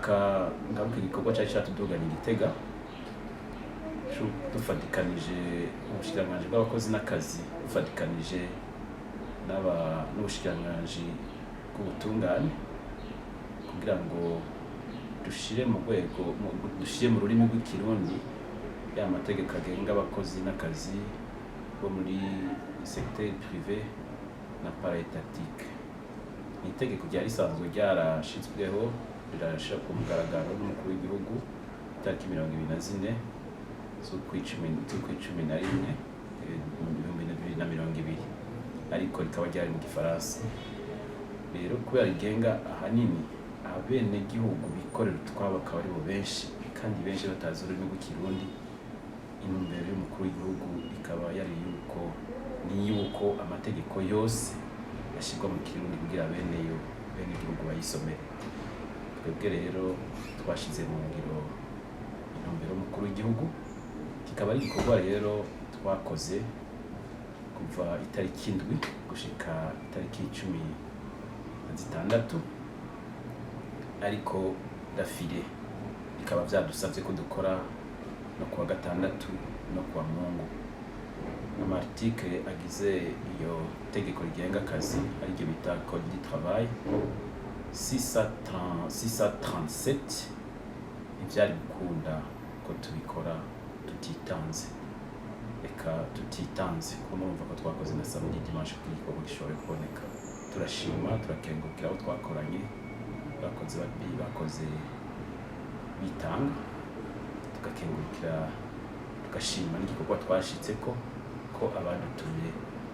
Nashaka ngaruka igikorwa cari catuduganye i Gitega, dufatikanije ubushikiranganji bw'abakozi n'akazi, dufatikanije n'ubushikiranganji bw'ubutungane, kugira ngo dushire mu rwego dushire mu rurimi rw'Ikirundi ya mategeko agenga abakozi n'akazi bo muri secteur privé na paraétatique. Ni itegeko ryari risanzwe ryarashizweho, rirashira ku mugaragaro n'umukuru w'igihugu itariki 24 z'ukwicumi na rimwe 2020, ariko rikaba ryari mu Gifaransa. Rero kubera rigenga ahanini abenegihugu bikorera utwabo, akaba aribo benshi, kandi benshi batazi ururimi rw'Ikirundi, intumbero y'umukuru w'igihugu ikaba yari yuko ni yuko amategeko yose yashyirwa mu Kirundi kugira beneyo, benegihugu, bayisomere. Twebwe rero twashize mu ngiro intumbero y'umukuru w'igihugu. Kikaba ari igikorwa rero twakoze kuva itariki 7 gushika itariki 16, ariko d'affilée bikaba vyadusavye ko dukora no kuwa gatandatu no kuwa Mungu. Ama articles agize iyo tegeko rigenga akazi, ariryo bita Code du travail 630, 637, ntivyari gukunda ko tubikora tutitanze, reka tutitanze, kuko murumva ko twakoze na samedi, dimanche kugira igikorwa gishobore kuboneka. Turashima, turakengurukira abo twakoranye, bakoze bitanga, tugakengurukira, tugashima n'igikorwa twashitseko, ko abadutumye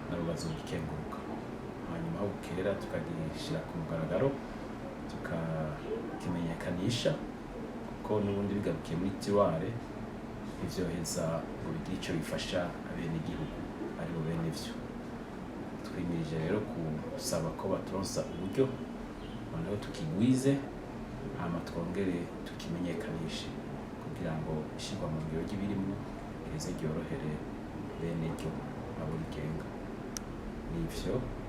nabo bazogikenguruka. Hanyuma aho bukera tukagishyira ku mugaragaro, tukakimenyekanisha, kuko n'ubundi bigarukiye muri tiroir ntivyoheza ngo bigire ico bifasha abenegihugu aribo bene vyo. Twimirije rero gusaba ko baturonsa uburyo, noneho tukigwize, hama twongere tukimenyekanishe kugira ngo ishirwa mu ngiro ry'ibirimwo riheze ryorohere bene ryo, abo rigenga. Nivyo.